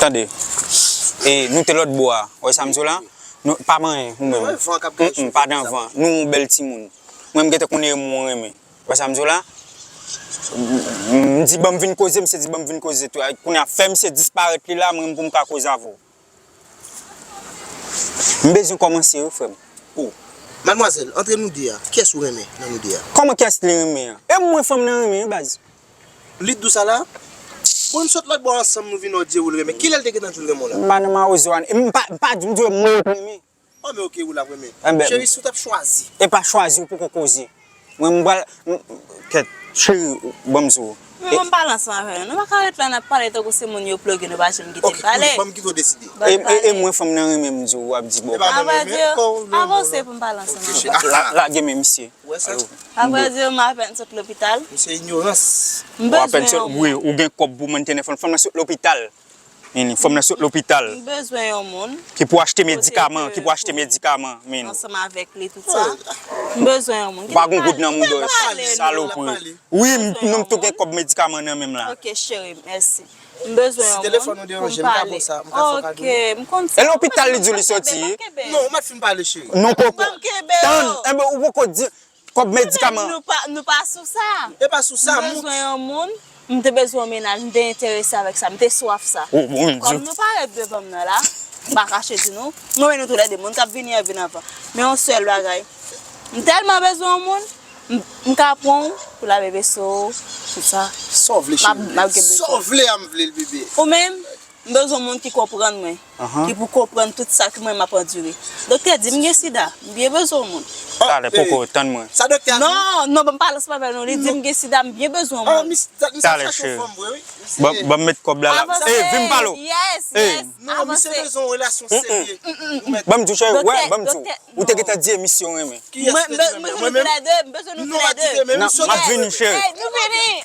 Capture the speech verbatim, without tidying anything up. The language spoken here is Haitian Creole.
Tande. E nou te lòt bò a. Ou wè sa m di w la? Nou, pa manyen, ou menm. Mwen, van k ap gaye sou m, pa nan van. Nou yon bèl timoun. Mwen, m gentan konnen m ou renmen. Ou wè sa m di w la? M di, "Ban m vin koze," misye di, "Ban m vin koze tou." Kounye a, fè misye disparèt li la, mwen, pou m ka koze avè w. M bezwen kòmanse, wi, frè m. Oh. Madmwazèl, antre nou de a, kiyès ou renmen nan nou de a? Kòman kiyès li renmen an? E mwen fanm nan renmen, baz. Li t dous ala? Bon, n sot lòt bò ansanm, nou vin wè w di w l renmen. Kilè l te gentan di w l renmen w la? M pa nan mawozo a, e m pa, m pa di, m di w mwen renmen. Oh, men oke, ou l ap renmen. Enben. Cheri, si w t ap chwazi. E pa chwazi, ou poko koze. Mwen, m pral, m, kèt, cheri, ban m di w. Men ban m pale ansanm avè nou. Nou pa ka ret la, n ap pale tankou se moun yo ploge, nou pa janm kite n pale. Oke, ban m kite w deside. E, e, e mwen, fanm nan renmen m di w, w ap di, bon. E pa mwen renmen kò w, non, avanse pou m pale ansanm avè w. La, la, lage men misye. Ou wè sa? Avrèdi, m apèn sot lopital. Misye inyorans. M bezwen yon moun. Wi, ou gen kòb pou mentennen fanm, fanm nan sot lopital. Fanm nan sot lopital. M bezwen yon moun. Ki pou achte medikaman, ki pou achte medikaman, men. Ansanm avèk li, tout sa. M bezwen yon moun. Ou pa gon goud nan mouda w, salopri. Wi, m, nou tou gen kòb medikaman nan men m la. Ok, cheri, mèsi. M bezwen yon moun pou m pale. Ok, m konn sa. E lopital li di w li soti? Non, ou mèt fin pale, cheri. Non, poko. Tann, enben, ou poko di. Kòb medikaman. Nou pa, nou pa sou sa. E pa sou sa, m bezwen yon moun, m te bezwen yon mennaj, m te enterese avèk sa, m te swaf sa. Kòm nou parèt devan m nan la, m pa kache di nou, m renmen nou toulède, moun k ap vini an vin anvan. Men yon sèl bagay, m tèlman bezwen yon moun, m, m ka pran w pou lave veso, tout sa. Sa w vle, cheri? M ap, m ap gen bezwen. Sa w vle a, m vle l, bebe. Ou menm? M bezwen moun ki konprann mwen, ki pou konprann tout sa ke mwen m ap andire. Doktè di m gen sida, m byen bezwen yon moun. Talè, poko, tann mwen. Sa doktè a di? Non, non, ban m pale ansanm avè nou. Li di m gen sida, m byen bezwen yon moun. Talè, cheri. Ban, ban m met kòb la la. Ey, vin m pale w. Yes, yes. Non, misye bezwen yon relasyon serye. Ban m di w, cheri, wè, ban m di w. Ou te gentan di emisyon renmen. Kiyès te di renmen? Mwen menm? M bezwen nou toulède, m bezwen nou toulède. M ap vini, cheri. Ey, nou vini.